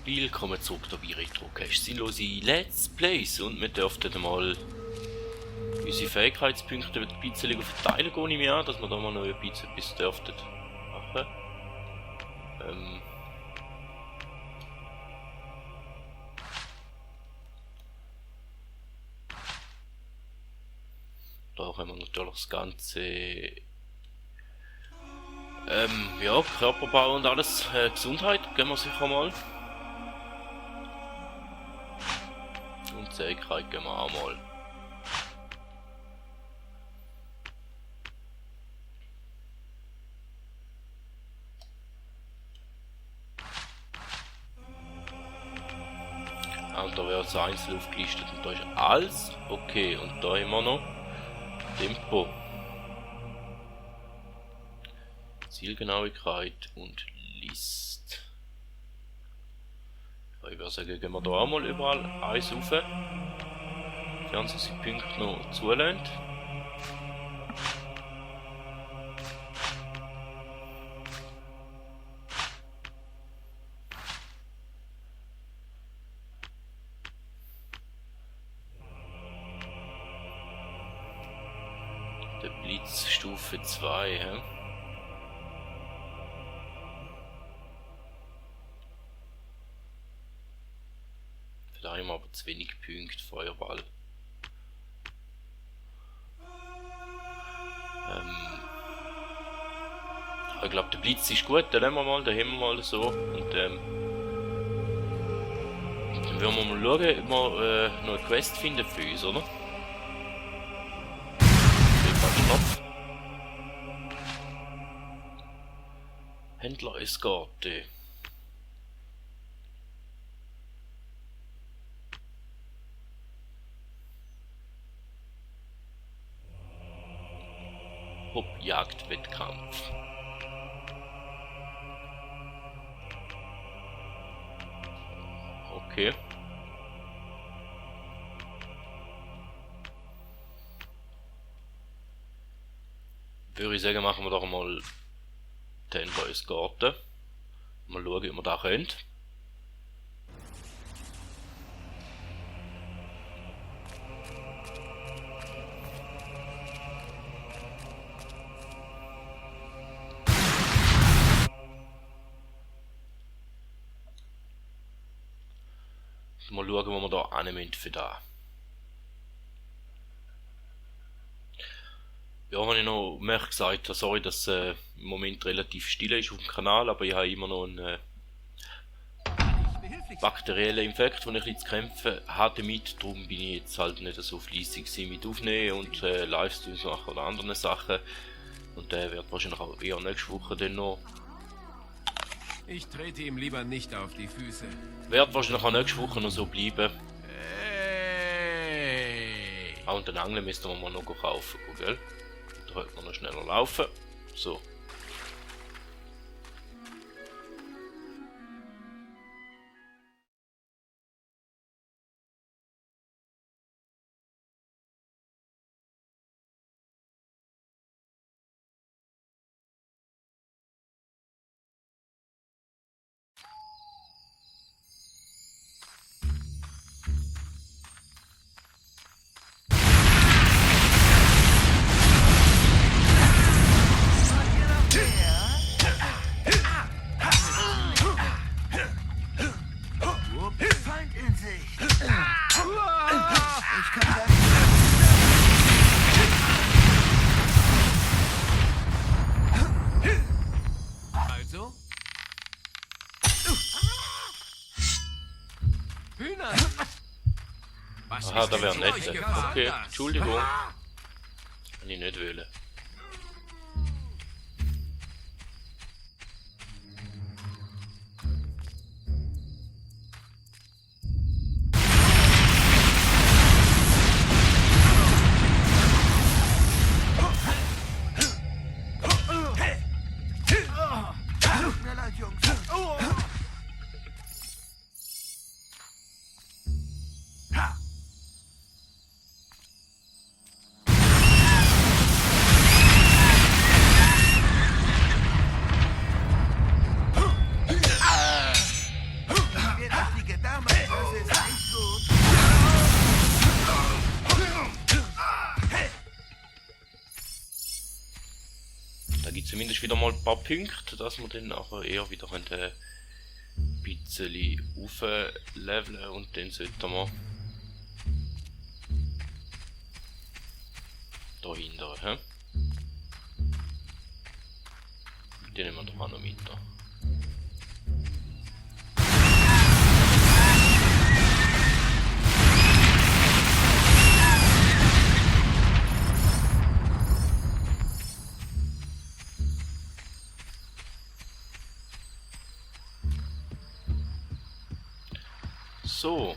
Willkommen zurück da bei Retrocast. Sinnlose Let's Plays und wir dürften mal unsere Fähigkeitspunkte ein bisschen verteilen, gehe ich mir an, dass wir da mal noch ein bisschen etwas dürften machen. Da haben wir natürlich das ganze ja, Körperbau und alles, Gesundheit gehen wir sicher mal. Und Zähigkeit gehen wir auch mal. Und da wird es einzeln aufgelistet und da ist alles okay. Und da haben wir noch Tempo, Zielgenauigkeit und List. Ja, ich würde sagen, gehen wir da auch mal überall eins rauf, sofern sie die Punkte noch zulässt. Der Blitz Stufe 2, hä? Da haben wir aber zu wenig Punkte, Feuerball. Ich glaube, der Blitz ist gut, den nehmen wir mal, den haben wir mal so. Und dann werden wir mal schauen, ob wir noch eine Quest finden für uns, oder? Knopf. Händler Eskorte. Jagdwettkampf. Okay. Würde ich sagen, machen wir doch mal den Eskorte. Mal schauen, ob wir da können. Mal schauen, wo wir da annehmen für da. Ja, habe ich noch mehr gesagt, sorry, dass im Moment relativ still ist auf dem Kanal, aber ich habe immer noch einen bakteriellen Infekt, den ich jetzt zu kämpfen habe damit. Darum bin ich jetzt halt nicht so fleissig mit Aufnehmen und Livestreams machen oder anderen Sachen. Und der wird wahrscheinlich auch eher nächste Woche dann noch. Ich trete ihm lieber nicht auf die Füße. Wird wahrscheinlich auch nächste Woche noch so bleiben. Hey. Ah, und den Angler müssen wir mal noch kaufen, gell? Da könnte man noch schneller laufen. So. Also? Hühner! Was Aha, ist da denn wäre zu nett. euch gefahren? Okay, Entschuldigung. Kann ich nicht wählen. zumindest wieder mal ein paar Punkte, dass wir dann nachher eher wieder ein bisschen aufleveln und dann sollten wir dahinter, hä? Den nehmen wir doch auch noch mit. Da. So.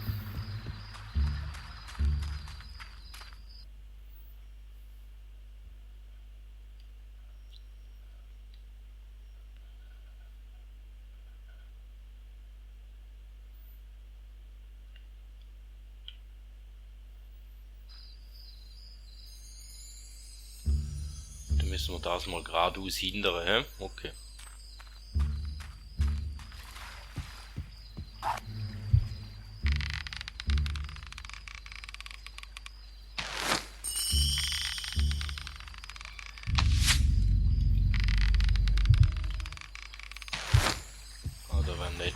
Dann müssen wir das mal geradeaus hindern, hä? Okay. Ah, da wäre nett.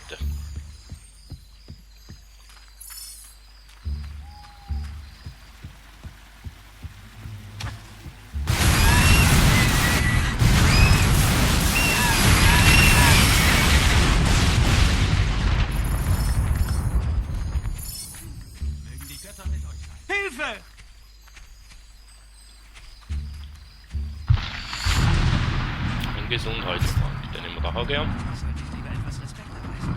Hilfe! Ein Gesundheitstrank, den nehmen wir da gern. Sollte ich lieber etwas Respekt erweisen.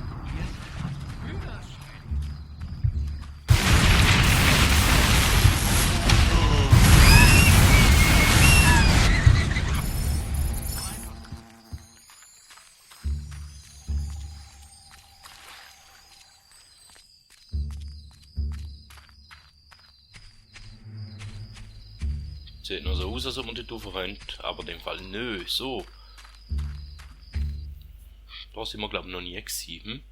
Hier Sieht nur so aus, als ob man dort raufrennt, aber in dem Fall nö, so. Da sind wir glaube ich noch nie gewesen. Hm?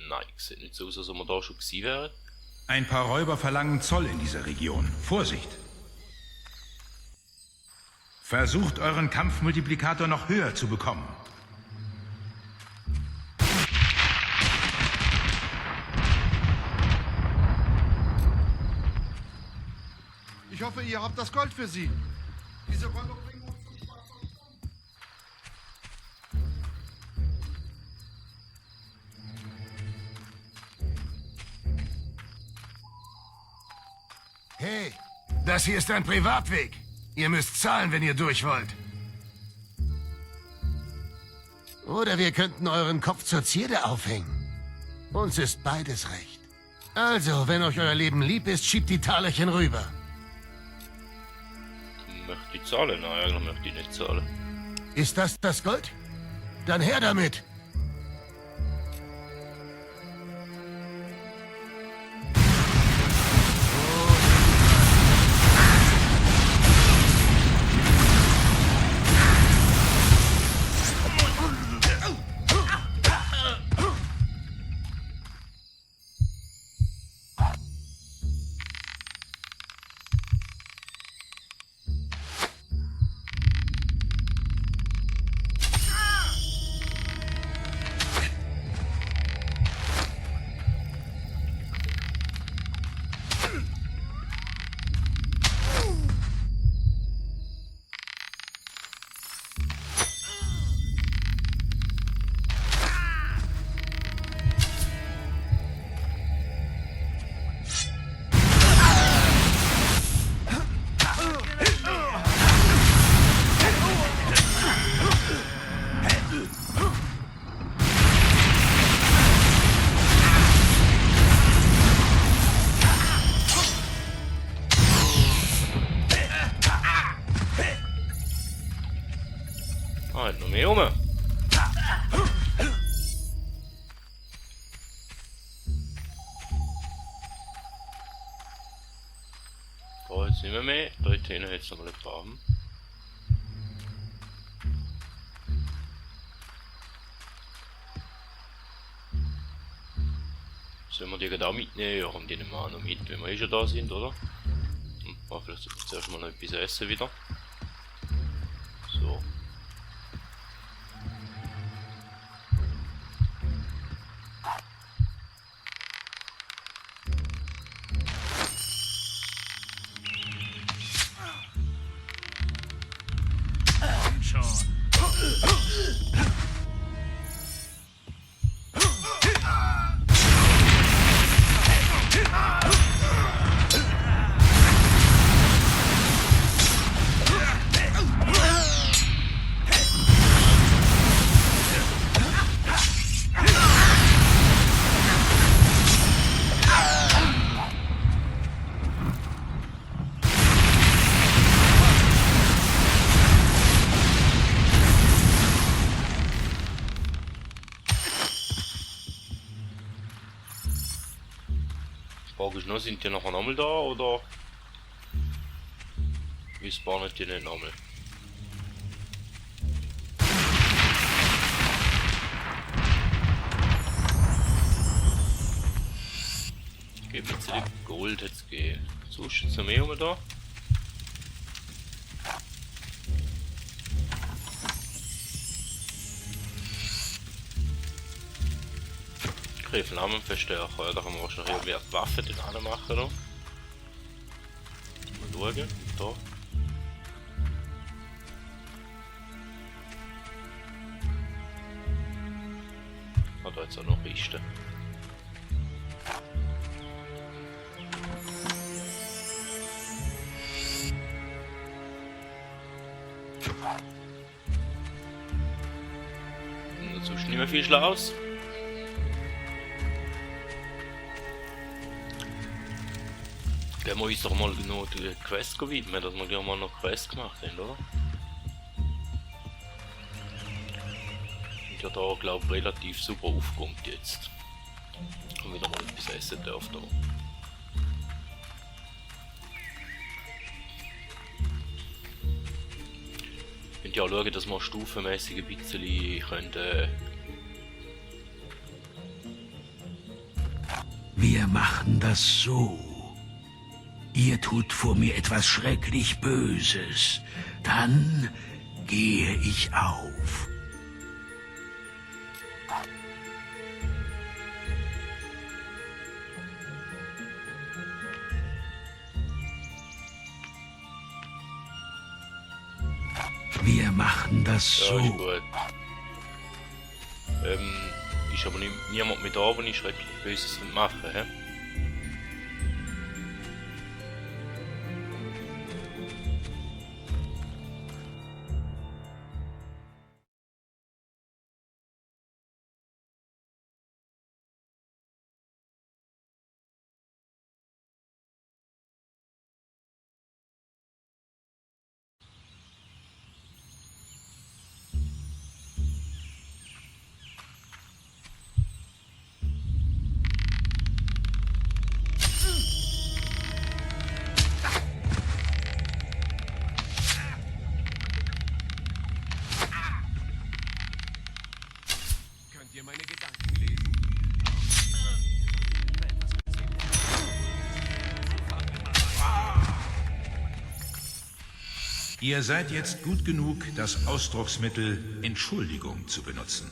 Nein, sieht nicht so aus, als ob wir da schon gewesen wären. Ein paar Räuber verlangen Zoll in dieser Region. Vorsicht! Versucht euren Kampfmultiplikator noch höher zu bekommen. Ich hoffe, ihr habt das Gold für sie. Diese Räuber bringen uns zum Schwarzen Stern. Hey, das hier ist ein Privatweg. Ihr müsst zahlen, wenn ihr durch wollt. Oder wir könnten euren Kopf zur Zierde aufhängen. Uns ist beides recht. Also, wenn euch euer Leben lieb ist, schiebt die Talerchen rüber. Möchte ich zahlen? Nein, eigentlich möchte ich nicht zahlen. Ist das Gold? Dann her damit! Ah, noch mehr rum. Da jetzt nicht mehr. Da hinten jetzt noch mal ein paar. Sollen wir die gerade auch mitnehmen? Ja, haben die nicht mal noch mit, wenn wir eh schon da sind, oder? Vielleicht sollten wir zuerst mal noch etwas essen wieder. So. Frage ist noch, sind die nachher nochmal da oder wie spawnen die nicht nochmal? Geben jetzt die Gold jetzt gehen. Sonst ist noch mehr rum da. Flammenverstärker, ja, da kann man wahrscheinlich mehr Waffen dran machen. Noch. Mal schauen, da. Ah, da jetzt auch noch Kisten. Und sonst nicht mehr viel Schlaus. Gehen wir uns doch mal noch die Quest widmen, dass wir gleich mal noch Quest gemacht haben, oder? Und ja da, glaube ich, relativ super aufkommt jetzt. Und wieder mal etwas essen darf da. Könnt ihr auch schauen, dass wir stufenmäßig ein bisschen können, Wir machen das so. Ihr tut vor mir etwas schrecklich Böses. Dann gehe ich auf. Wir machen das ja, so. Ist gut. Ist aber niemand mit da, wo ich schrecklich Böses machen will, hä? Könnt ihr meine Gedanken lesen? Ihr seid jetzt gut genug, das Ausdrucksmittel Entschuldigung zu benutzen.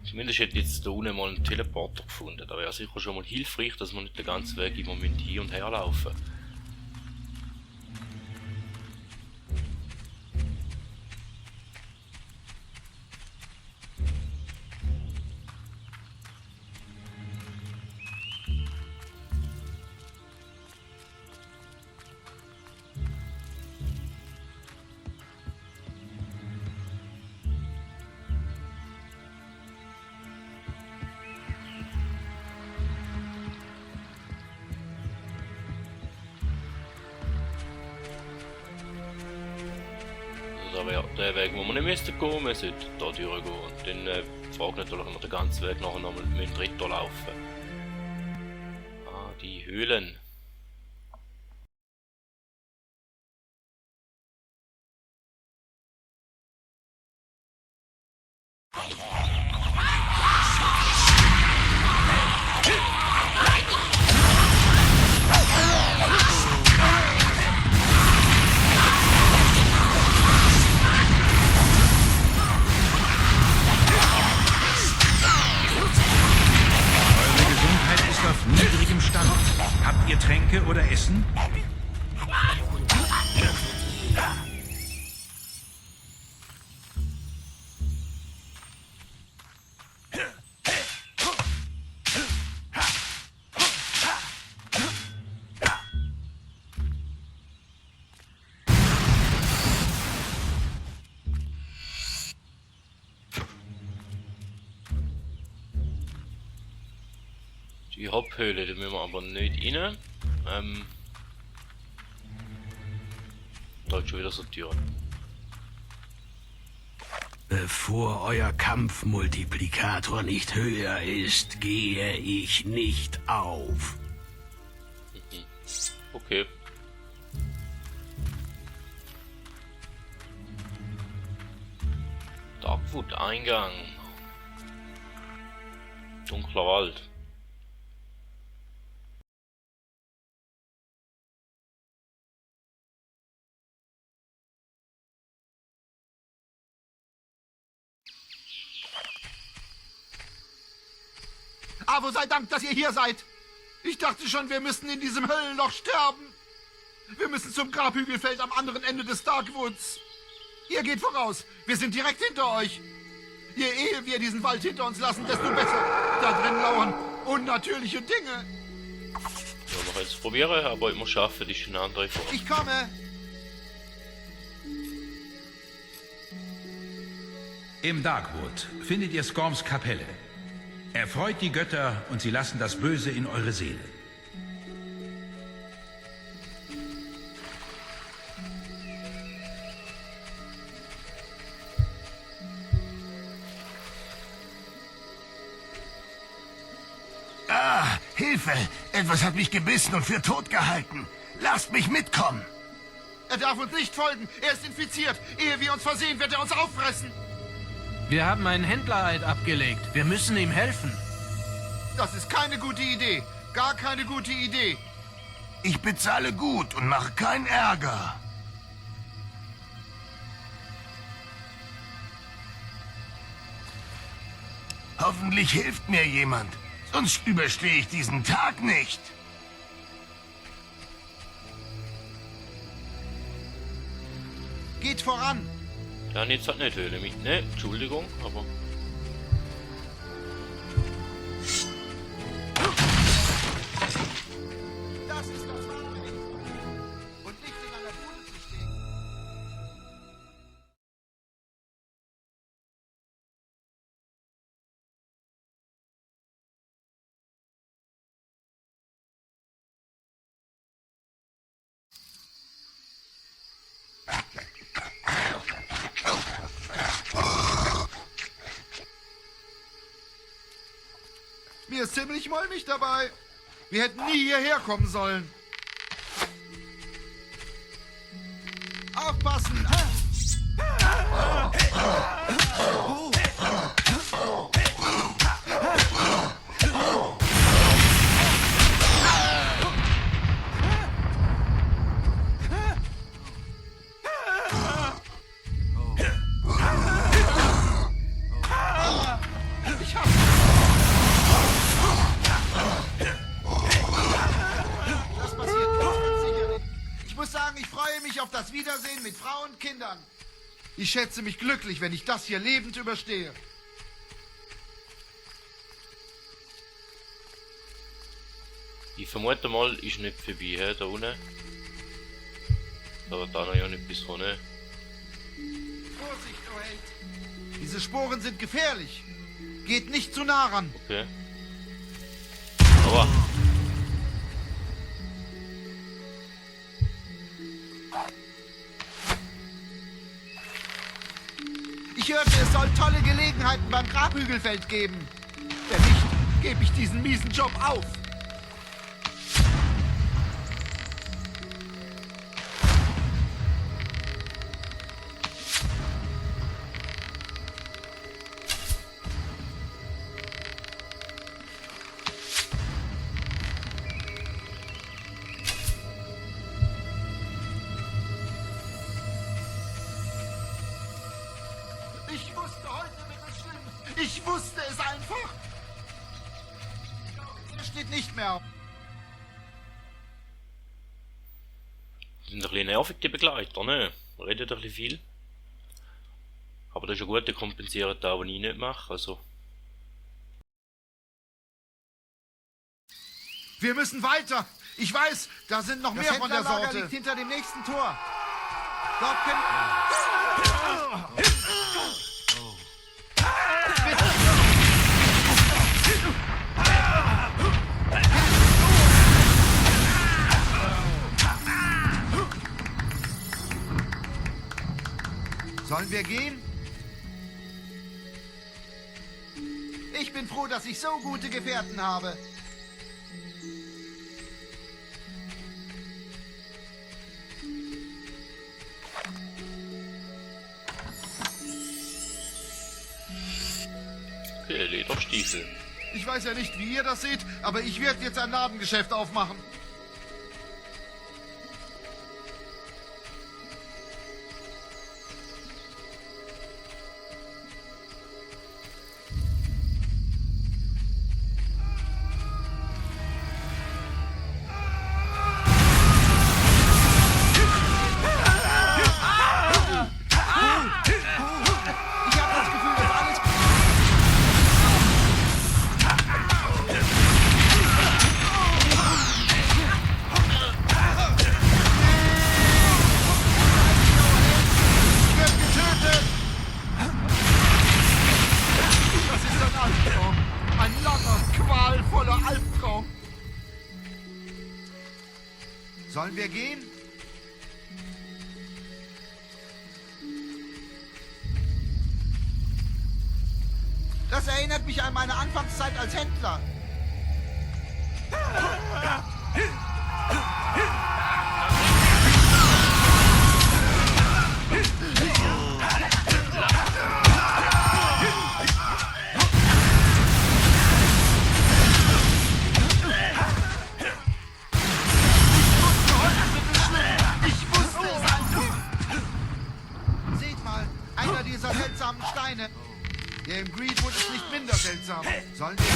Zumindest hätte jetzt da unten mal einen Teleporter gefunden. Da wäre sicher schon mal hilfreich, dass wir nicht den ganzen Weg immer hin und her laufen. Also da wäre der Weg, wo wir nicht müssten gehen, wir sollten da durchgehen. Und dann fragt natürlich, ob wir den ganzen Weg nachher nochmal mit dem Ritter laufen. Ah, die Höhlen. Die Haupthöhle, da müssen wir aber nicht rein. Da ist schon wieder so Türen. Bevor euer Kampfmultiplikator nicht höher ist, gehe ich nicht auf. Okay. Darkwood-Eingang. Dunkler Wald. Aber sei Dank, dass ihr hier seid. Ich dachte schon, wir müssten in diesem Höllenloch sterben. Wir müssen zum Grabhügelfeld am anderen Ende des Darkwoods. Ihr geht voraus. Wir sind direkt hinter euch. Je eher wir diesen Wald hinter uns lassen, desto besser. Da drin lauern unnatürliche Dinge. Ja, noch eins probieren, aber immer schaffen, ist eine andere Form. Ich komme. Im Darkwood findet ihr Skorms Kapelle. Erfreut die Götter und sie lassen das Böse in eure Seele. Ah, Hilfe! Etwas hat mich gebissen und für tot gehalten. Lasst mich mitkommen. Er darf uns nicht folgen. Er ist infiziert. Ehe wir uns versehen, wird er uns auffressen. Wir haben einen Händlereid abgelegt. Wir müssen ihm helfen. Das ist keine gute Idee. Gar keine gute Idee. Ich bezahle gut und mache keinen Ärger. Hoffentlich hilft mir jemand. Sonst überstehe ich diesen Tag nicht. Geht voran. Ja, jetzt hat nicht Höhle mit. Ne, Entschuldigung, aber. Das ist das wahre Leben. Und nicht in einer Bude zu stehen. Mir ist ziemlich mulmig dabei. Wir hätten nie hierher kommen sollen. Aufpassen! Das passiert ganz sicher nicht. Ich muss sagen, ich freue mich auf das Wiedersehen mit Frau und Kindern. Ich schätze mich glücklich, wenn ich das hier lebend überstehe. Ich vermute mal, ist nicht vorbei, he, da unten. Da wird da noch ja nicht bis vorne. Vorsicht, oh Held! Diese Sporen sind gefährlich. Geht nicht zu nah ran. Okay. Aber. Ich hörte, es soll tolle Gelegenheiten beim Grabhügelfeld geben. Wenn nicht, gebe ich diesen miesen Job auf. Ich wusste, heute wird es schlimm. Ich wusste es einfach. Er steht nicht mehr auf. Sind ein bisschen nervig, die Begleiter, ne? Redet ein bisschen viel. Aber das ist ja gut, der kompensiert da, was ich nicht mache, also. Wir müssen weiter. Ich weiß, da sind noch mehr von der Sorte. Liegt hinter dem nächsten Tor. Dort können... Sollen wir gehen? Ich bin froh, dass ich so gute Gefährten habe. Okay, Lederstiefel. Ich weiß ja nicht, wie ihr das seht, aber ich werde jetzt ein Ladengeschäft aufmachen. Ich habe das Gefühl, dass alles... Ich werde getötet! Das ist ein Albtraum. Ein langer, qualvoller Albtraum. Sollen wir gehen? Das erinnert mich an meine Anfangszeit als Händler. Ich wusste es einfach. Seht mal, einer dieser seltsamen Steine. Der im Greenwood ist nicht minder seltsam. Sollen wir...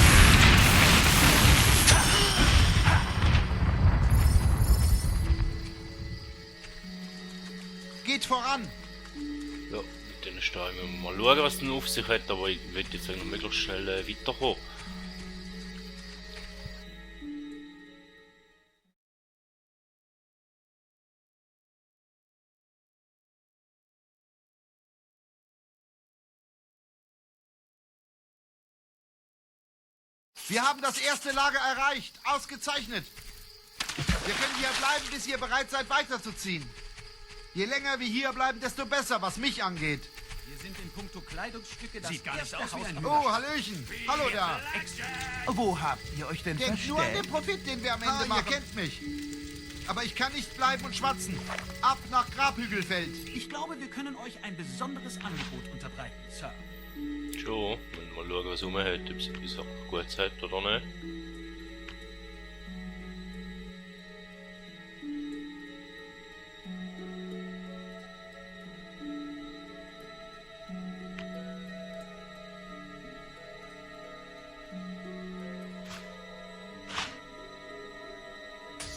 Geht voran. Ja, mit den Steinen müssen wir mal schauen, was denn auf sich hat, aber ich will jetzt eigentlich möglichst schnell weiterkommen. Wir haben das erste Lager erreicht. Ausgezeichnet. Wir können hier bleiben, bis ihr bereit seid, weiterzuziehen. Je länger wir hier bleiben, desto besser, was mich angeht. Wir sind in puncto Kleidungsstücke das Sieht gar nicht erste aus wie Haus ein am Oh, Hallöchen. Hallo da. Wo habt ihr euch denn Denkt nur an den versteckt? Profit, den wir am Ende machen. Ihr kennt mich. Aber ich kann nicht bleiben und schwatzen. Ab nach Grabhügelfeld. Ich glaube, wir können euch ein besonderes Angebot unterbreiten, Sir. Schon, wenn wir schauen, was rum hat, ob es etwas Gutes hat oder nicht.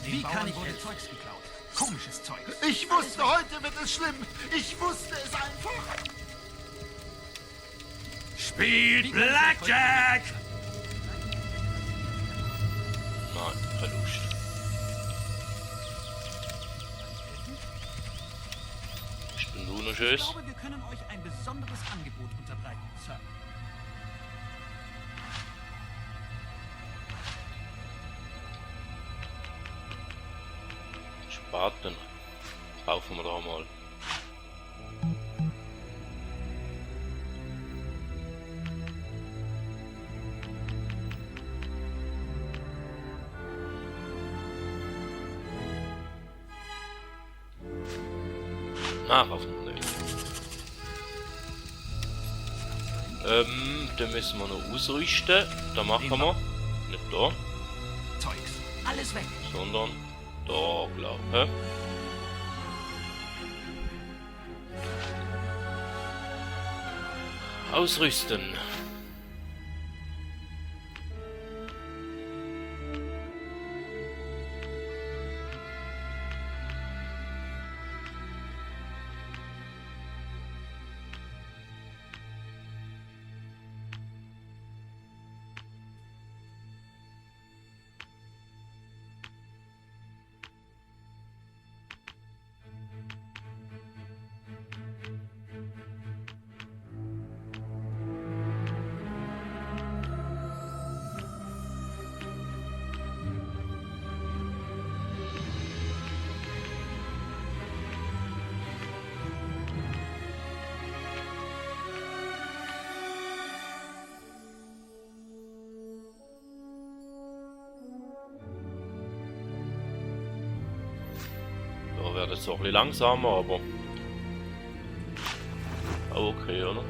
Wie kann ich helfen? Zeugs geklaut. Komisches Zeug. Ich wusste, heute wird es schlimm. Ich wusste es einfach. Spielt Blackjack! Nein, keine Lust. Ich bin nur noch Ich schön. glaube, wir können euch ein besonderes Angebot unterbreiten, Sir. Spaten. Kaufen wir da mal. Ah, kaufen wir nicht. Dann müssen wir noch ausrüsten. Da machen wir. Nicht da, Zeugs. Alles weg. sondern da, glaube ich. Ausrüsten. werden so ein bisschen langsamer, aber auch okay, oder?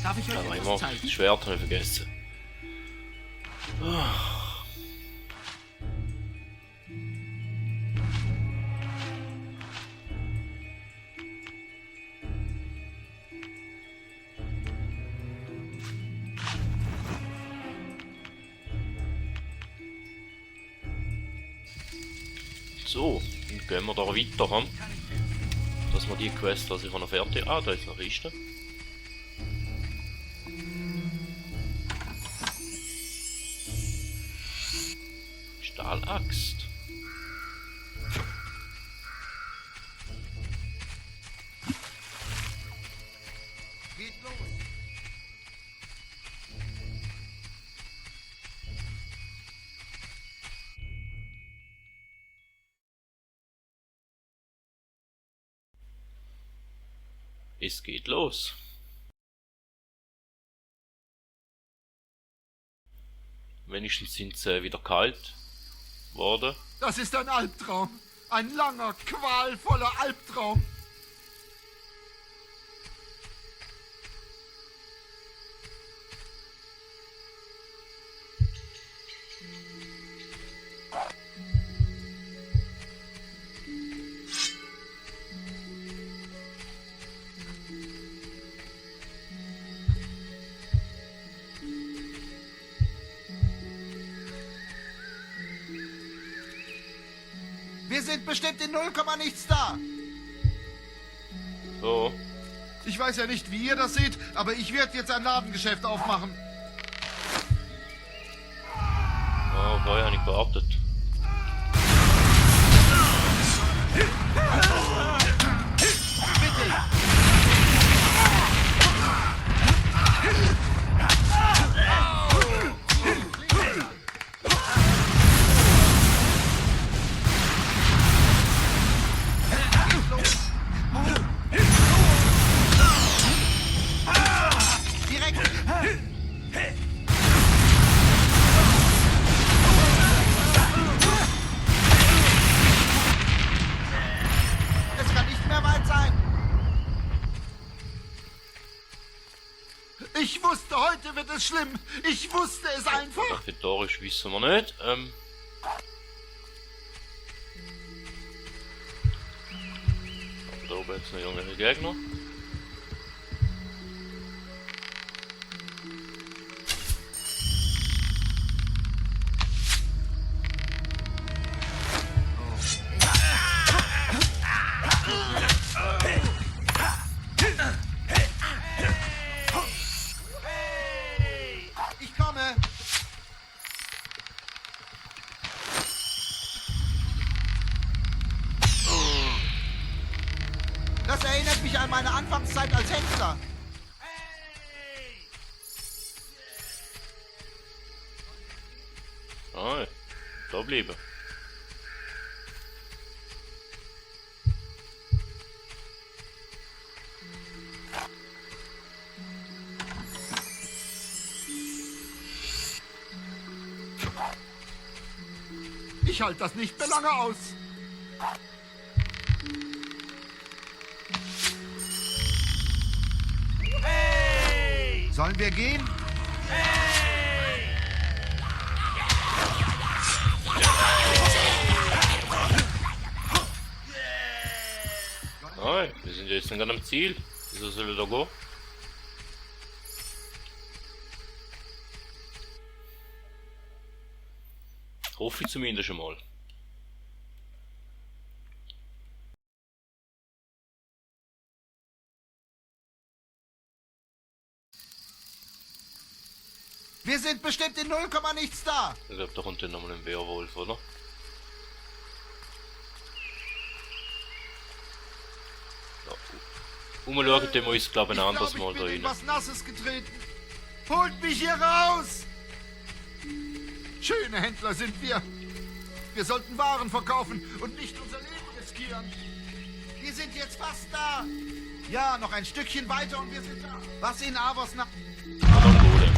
Darf ich euch Ja, etwas immer zeigen? das Schwert habe ich vergessen. So, dann gehen wir da weiter, hm? Dass wir die Quest, dass ich noch fertig... Ah, da ist noch Kiste. Stahlaxt. Geht los. Es geht los. Wenigstens sind sie wieder kalt worden. Das ist ein Albtraum. Ein langer, qualvoller Albtraum. Wir sind bestimmt in 0, nichts da. So. Ich weiß ja nicht, wie ihr das seht, aber ich werde jetzt ein Ladengeschäft aufmachen. Oh, vorher habe ich gewartet. Es kann nicht mehr weit sein. Ich wusste, heute wird es schlimm. Ich wusste es einfach. Rhetorisch wissen wir nicht. Aber da oben jetzt noch irgendwelche Gegner. Ich komme. Das erinnert mich an meine Anfangszeit als Händler. Ah, da bleiben. Ich halte das nicht mehr lange aus. Sollen wir gehen? Nein, wir sind jetzt gerade am Ziel. Wieso soll ich da gehen? Hoffe ich zumindest schon mal. Wir sind bestimmt in 0, nichts da. Ich glaube, da kommt dann nochmal ein Werwolf, oder? Ja. Umschauen, den muss ich glaube ich ein anderes Mal ich da bin in rein. was Nasses getreten. Holt mich hier raus! Schöne Händler sind wir. Wir sollten Waren verkaufen und nicht unser Leben riskieren. Wir sind jetzt fast da. Ja, noch ein Stückchen weiter und wir sind da. Was in Avos nach... Na dann Golem.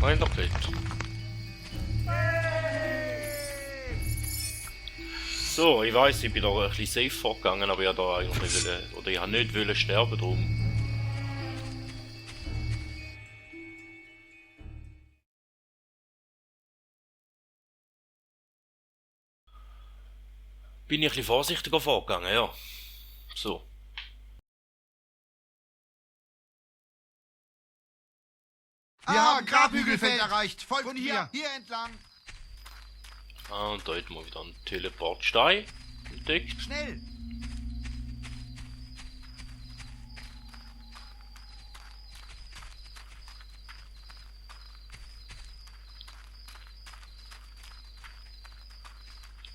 Nein, doch nicht. So, ich weiß, ich bin da ein bisschen safe vorgegangen, aber ich habe da eigentlich nicht wollen, oder ich habe nicht wollen sterben drum. Bin ich ein bisschen vorsichtiger vorgegangen, ja. So. Wir haben Grabhügelfeld erreicht. Folgt mir. Hier entlang. Ah, und da hätten wir wieder einen Teleportstein entdeckt. Schnell.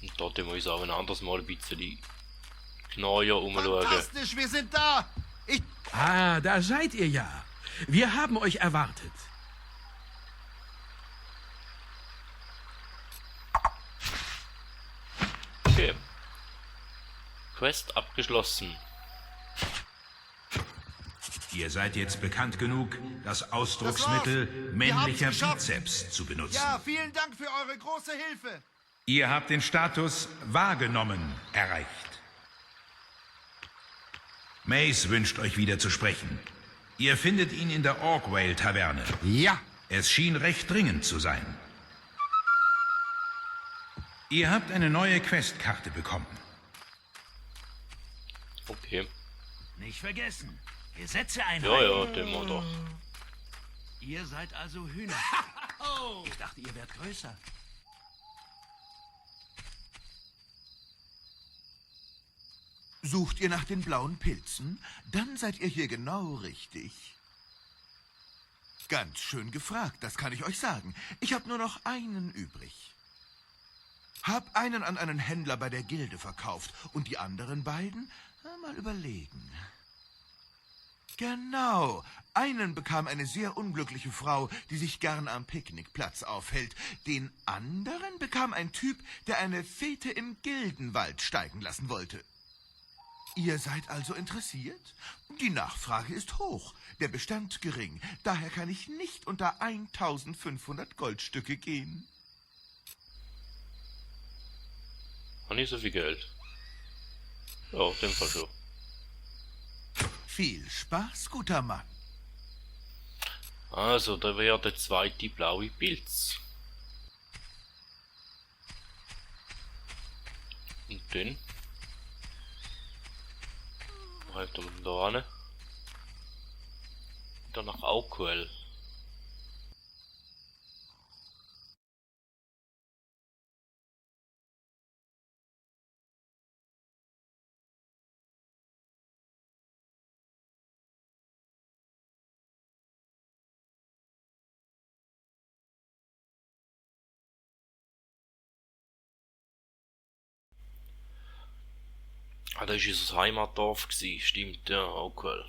Und dort müssen wir uns auch ein anderes Mal ein bisschen genauer umschauen. Fantastisch, wir sind da. Ah, da seid ihr ja. Wir haben euch erwartet. Okay. Quest abgeschlossen. Ihr seid jetzt bekannt genug, das Ausdrucksmittel männlicher Bizeps zu benutzen. Ja, vielen Dank für eure große Hilfe. Ihr habt den Status wahrgenommen erreicht. Mace wünscht euch wieder zu sprechen. Ihr findet ihn in der Orkwale-Taverne. Ja. Es schien recht dringend zu sein. Ihr habt eine neue Questkarte bekommen. Okay. Nicht vergessen. Gesetzeeinheit. Ja, ja, den wir doch. Ihr seid also Hühner. Ich dachte, ihr wärt größer. Sucht ihr nach den blauen Pilzen? Dann seid ihr hier genau richtig. Ganz schön gefragt, das kann ich euch sagen. Ich habe nur noch einen übrig. Hab einen an einen Händler bei der Gilde verkauft und die anderen beiden? Mal überlegen. Genau, einen bekam eine sehr unglückliche Frau, die sich gern am Picknickplatz aufhält. Den anderen bekam ein Typ, der eine Fete im Gildenwald steigen lassen wollte. Ihr seid also interessiert? Die Nachfrage ist hoch, der Bestand gering. Daher kann ich nicht unter 1500 Goldstücke gehen. Habe nicht so viel Geld. Ja, in dem Fall schon. Viel Spaß, guter Mann. Also, da wäre der zweite blaue Pilz. Und dann halten wir da hin. Danach auch cool. Ah, das war unser Heimatdorf, stimmt, ja, auch cool.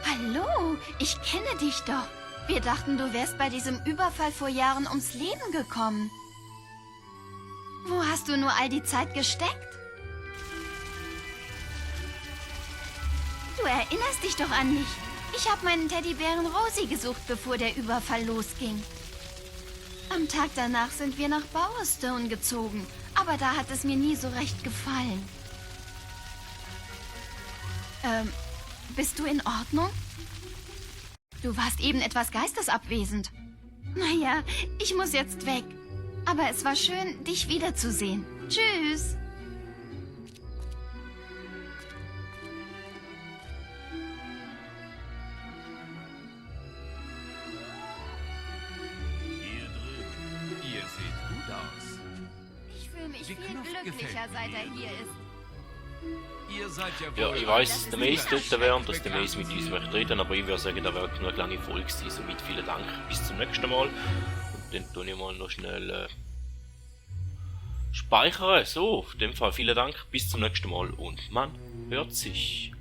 Hallo, ich kenne dich doch. Wir dachten, du wärst bei diesem Überfall vor Jahren ums Leben gekommen. Wo hast du nur all die Zeit gesteckt? Du erinnerst dich doch an mich. Ich habe meinen Teddybären Rosie gesucht, bevor der Überfall losging. Am Tag danach sind wir nach Bowerstone gezogen, aber da hat es mir nie so recht gefallen. Bist du in Ordnung? Du warst eben etwas geistesabwesend. Naja, ich muss jetzt weg. Aber es war schön, dich wiederzusehen. Tschüss. Hier drüben. Ihr seht gut aus. Ich fühle mich Die viel Kluft glücklicher, gefällt seit mir. er hier ist. Ihr seid ja Ja, wohl... ich weiss, dass der Mace dort wäre und dass der Mace mit uns möchte reden, aber ich würde sagen, da wäre genug eine lange Folge gewesen. Somit vielen Dank, bis zum nächsten Mal. Und dann tue ich mal noch schnell speichern. So, in dem Fall vielen Dank, bis zum nächsten Mal und man hört sich.